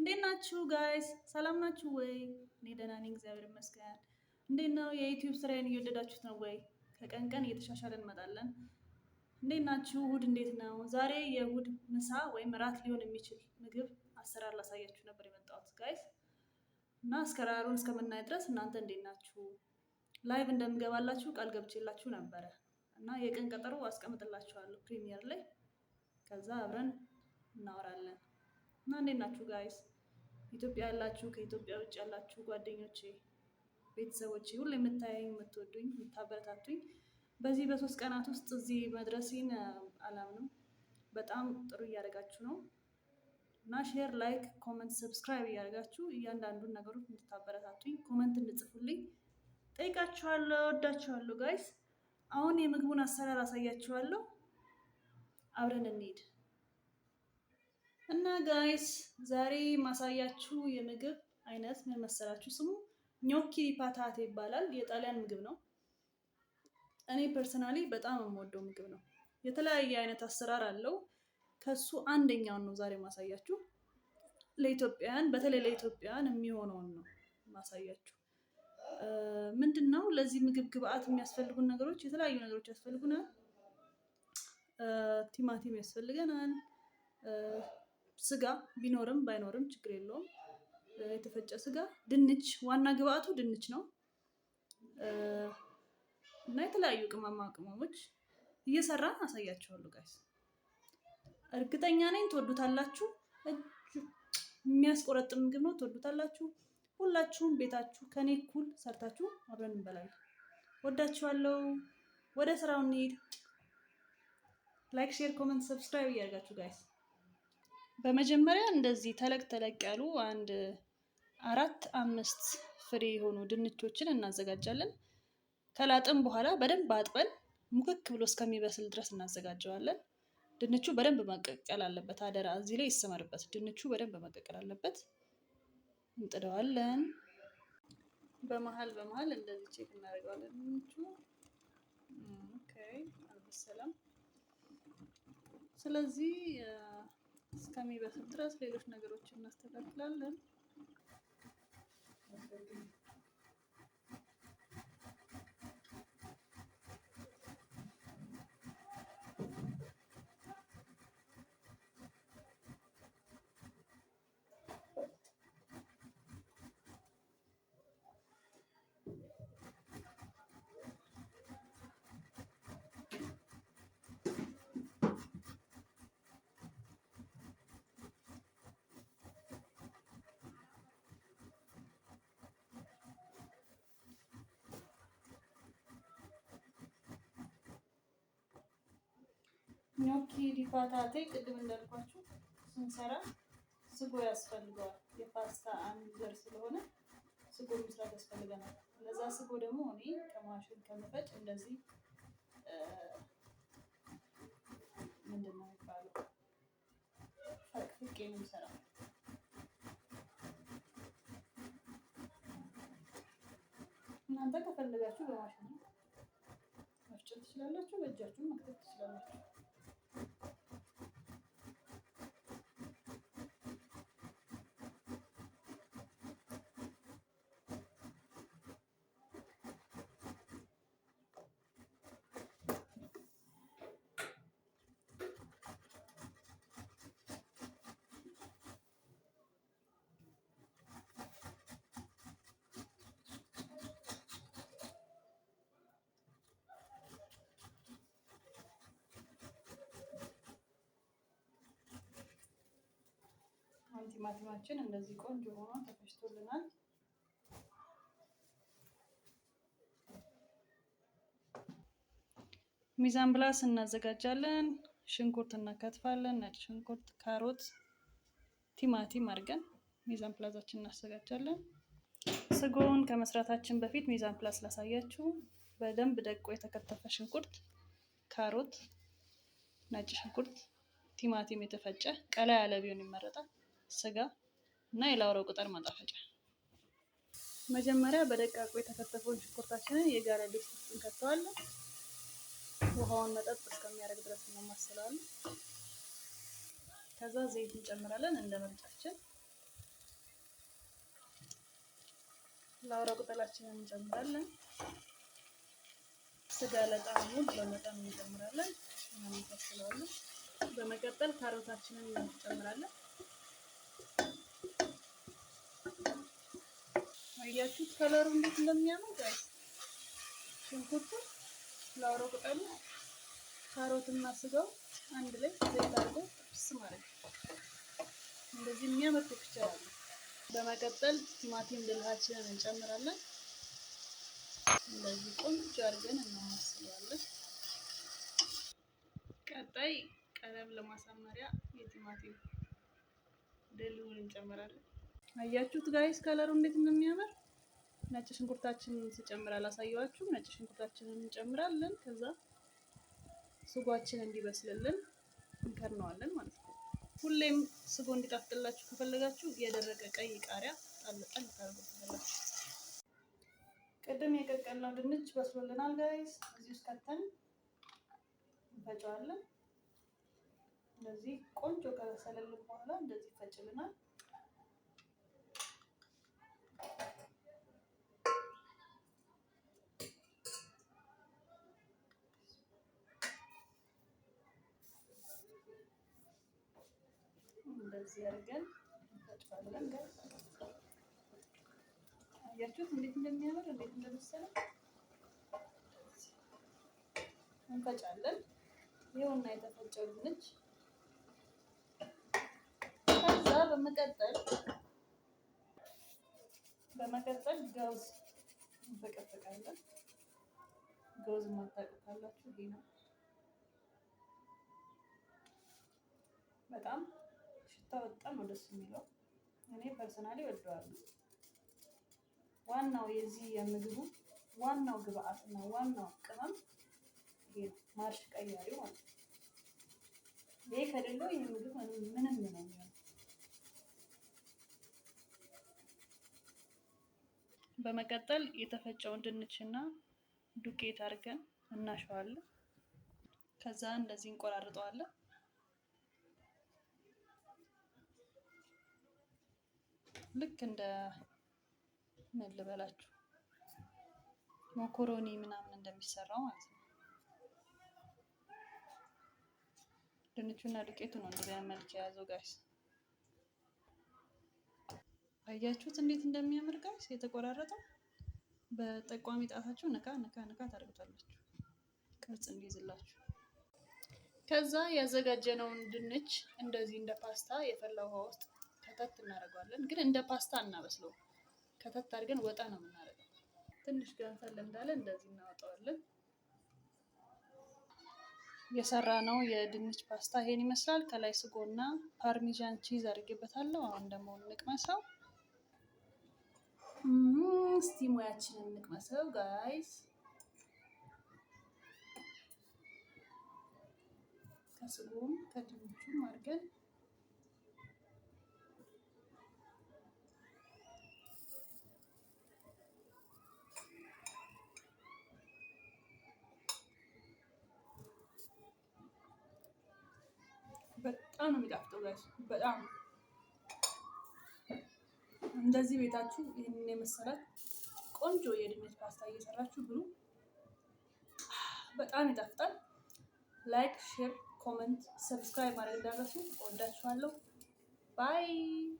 እንዴት ናችሁ guys? ሰላም ናችሁ ወይ? እኔ ደህና ነኝ፣ እግዚአብሔር ይመስገን። እንዴት ነው የ YouTube ስራዬን እየወደዳችሁት ነው ወይ? ከቀን ቀን እየተሻሻለ እንመጣለን። እንዴት ናችሁ? እሁድ እንዴት ነው? ዛሬ የእሁድ ምሳ ወይም እራት ሊሆን የሚችል ምግብ አሰራር ላሳያችሁ ነበር የመጣሁት guys። እና አሰራሩን እስከምናይ ድረስ እናንተ እንዴት ናችሁ? Live እንደምገባላችሁ ቃል ገብቼላችሁ ነበረ እና የቀን ቀጠሮ አስቀምጥላችኋለሁ premiere ላይ፣ ከዛ አብረን እናወራለን። እና እንዴት ናችሁ guys? ኢትዮጵያ ያላችሁ፣ ከኢትዮጵያ ውጭ ያላችሁ ጓደኞቼ፣ ቤተሰቦቼ፣ ሁሉ የምታየኝ፣ የምትወዱኝ፣ የምታበረታቱኝ፣ በዚህ በ3 ቀናት ውስጥ እዚህ መድረሴን አላምንም። በጣም ጥሩ እያደረጋችሁ ነው እና share፣ like፣ comment፣ subscribe እያደረጋችሁ እያንዳንዱን ነገሮች እንድታበረታቱኝ፣ comment እንድጽፉልኝ ጠይቃችኋለሁ። ወዳችኋለሁ guys። አሁን የምግቡን አሰራር አሳያችኋለሁ። አብረን እንሂድ። እና guys፣ ዛሬ ማሳያችሁ የምግብ አይነት ምን መሰላችሁ? ስሙ gnocchi patate ይባላል። የጣሊያን ምግብ ነው። እኔ personally በጣም የምወደው ምግብ ነው። የተለያየ አይነት አሰራር አለው። ከሱ አንደኛውን ነው ዛሬ ማሳያችሁ። ለኢትዮጵያውያን፣ በተለይ ለኢትዮጵያውያን የሚሆነውን ነው ማሳያችሁ። ምንድን ነው ለዚህ ምግብ ግብአት የሚያስፈልጉን ነገሮች? የተለያዩ ነገሮች ያስፈልጉናል። ቲማቲም ያስፈልገናል። ስጋ ቢኖርም ባይኖርም ችግር የለውም። የተፈጨ ስጋ፣ ድንች፣ ዋና ግብአቱ ድንች ነው እና የተለያዩ ቅመማ ቅመሞች እየሰራን አሳያችኋለሁ guys። እርግጠኛ ነኝ ትወዱታላችሁ። የሚያስቆረጥም ምግብ ነው፣ ትወዱታላችሁ። ሁላችሁም ቤታችሁ ከኔ እኩል ሰርታችሁ አብረን እንበላለን። ወዳችኋለሁ። ወደ ስራው እንሂድ። Like፣ share፣ comment፣ subscribe እያደረጋችሁ guys። በመጀመሪያ እንደዚህ ተለቅ ተለቅ ያሉ አንድ አራት አምስት ፍሬ የሆኑ ድንቾችን እናዘጋጃለን። ከላጥን በኋላ በደንብ አጥበን ሙክክ ብሎ እስከሚበስል ድረስ እናዘጋጀዋለን። ድንቹ በደንብ መቀቀል አለበት። አደራ እዚህ ላይ ይሰመርበት። ድንቹ በደንብ መቀቀል አለበት። እንጥደዋለን። በመሀል በመሀል እንደዚህ check እናደርገዋለን። ድንቹ okay አልበሰለም። ስለዚህ እስከሚበስል ድረስ ሌሎች ነገሮችን እናስተካክላለን። Gnocchi di patate ቅድም እንዳልኳችሁ ስንሰራ ስጎ ያስፈልገዋል። የፓስታ አንድ ዘር ስለሆነ ስጎ መስራት ያስፈልገናል። ለዛ ስጎ ደግሞ እኔ ከማሽን ከምፈጭ እንደዚህ ምንድን ነው የሚባለው ፈቅፍቄ ነው የምሰራው። እናንተ ከፈለጋችሁ በማሽን መፍጨት ትችላላችሁ፣ በእጃችሁ መክተፍ ትችላላችሁ። ቲማቲማችን እንደዚህ ቆንጆ ሆኖ ተፈጭቶልናል። Mise en place እናዘጋጃለን። ሽንኩርት እናከትፋለን። ነጭ ሽንኩርት፣ ካሮት፣ ቲማቲም አድርገን mise en place ኣችን እናዘጋጃለን። ስጎውን ከመስራታችን በፊት mise en place ላሳያችሁ። በደንብ ደቆ የተከተፈ ሽንኩርት፣ ካሮት፣ ነጭ ሽንኩርት፣ ቲማቲም የተፈጨ ቀላ ያለ ቢሆን ይመረጣል። ስጋ እና የላውረው ቅጠል ማጣፈጫ። መጀመሪያ በደቃቁ የተከተፈውን ሽንኩርታችንን የጋለ ድስት ውስጥ እንከተዋለን። ውሃውን መጠጥ እስከሚያደርግ ድረስ እናማስለዋለን። ከዛ ዘይት እንጨምራለን እንደ ምርጫችን። ላውራ ቅጠላችንን እንጨምራለን። ስጋ ለጣዕሙ በመጠኑ እንጨምራለን። እናመሳስለዋለን። በመቀጠል ካሮታችንን እንጨምራለን። አያችሁት color ኡ እንዴት እንደሚያምር guys። ሽንኩርቱ፣ ላውሮ ቅጠሉ፣ ካሮትና ስጋው አንድ ላይ ዘይት አድርጎ ጥብስ ማለት ነው። እንደዚህ የሚያምር texture አለው። በመቀጠል ቲማቲም ድልሃችንን እንጨምራለን። እንደዚህ ቆንጆ አድርገን እናማስለዋለን። ቀጣይ ቀለም ለማሳመሪያ የቲማቲም ድልሁን እንጨምራለን። አያችሁት guys color ኡ እንዴት እንደሚያምር። ነጭ ሽንኩርታችንን ስጨምር አላሳየኋችሁም። ነጭ ሽንኩርታችንን እንጨምራለን። ከዛ ስጓችን እንዲበስልልን እንከድነዋለን ማለት ነው። ሁሌም ስጎ እንዲጣፍጥላችሁ ከፈለጋችሁ የደረቀ ቀይ ቃሪያ ጣል ጣል ታደርጉበታላችሁ። ቅድም የቀቀልነው ድንች በስሎልናል guys። እዚህ ውስጥ ከተን እንፈጨዋለን። እንደዚህ ቆንጆ ከበሰለልን በኋላ እንደዚህ ይፈጭልናል። እንደዚህ አድርገን እንፈጨዋለን guys። አያችሁት እንዴት እንደሚያምር፣ እንዴት እንደመሰለ። እንፈጫለን። ይኸውና የተፈጨው ድንች። ከዛ በመቀጠል ገውዝ እንፈቀፍቃለን። ገውዝ የማታውቁ ካላችሁ ይሄ ነው። በጣም ሽታው በጣም ነው ደስ የሚለው። እኔ personally እወደዋለሁ። ዋናው የዚህ የምግቡ ዋናው ግብአት እና ዋናው ቅመም ይሄ ነው፣ ማርሽ ቀያሪው ማለት ነው። ይሄ ከሌለው ይህ ምግብ ምንም ነው የሚሆነው። በመቀጠል የተፈጨውን ድንችና ዱቄት አድርገን እናሸዋለን። ከዛ እንደዚህ እንቆራርጠዋለን። ልክ እንደ ምን ልበላችሁ ሞኮሮኒ ምናምን እንደሚሰራው ማለት ነው። ድንቹና ዱቄቱ ነው እንደዚህ አይነት መልክ የያዘው guys። አያችሁት እንዴት እንደሚያምር guys? የተቆራረጠው በጠቋሚ ጣታችሁ ነካ ነካ ነካ ታደርጉታላችሁ ቅርጽ እንዲይዝላችሁ። ከዛ ያዘጋጀነውን ድንች እንደዚህ እንደ ፓስታ የፈላ ውሃ ውስጥ ከተት እናደርገዋለን። ግን እንደ ፓስታ እናበስለው፣ ከተት አድርገን ወጣ ነው የምናደርገው። ትንሽ ገንፈል እንዳለ እንደዚህ እናወጣዋለን። የሰራነው የድንች ፓስታ ይሄን ይመስላል። ከላይ ስጎና parmesan cheese አድርጌበታለሁ። አሁን ደግሞ እንቅመሰው እስቲ፣ ሙያችንን እንቅመሰው guys። ከስጎም ከድንቹም አድርገን በጣም ነው የሚጣፍጠው guys። በጣም እንደዚህ ቤታችሁ ይህንን የመሰለ ቆንጆ የድንች ፓስታ እየሰራችሁ ብሉ። በጣም ይጣፍጣል። Like፣ share፣ comment፣ subscribe ማድረግ እንዳትረሱ። እወዳችኋለሁ። Bye።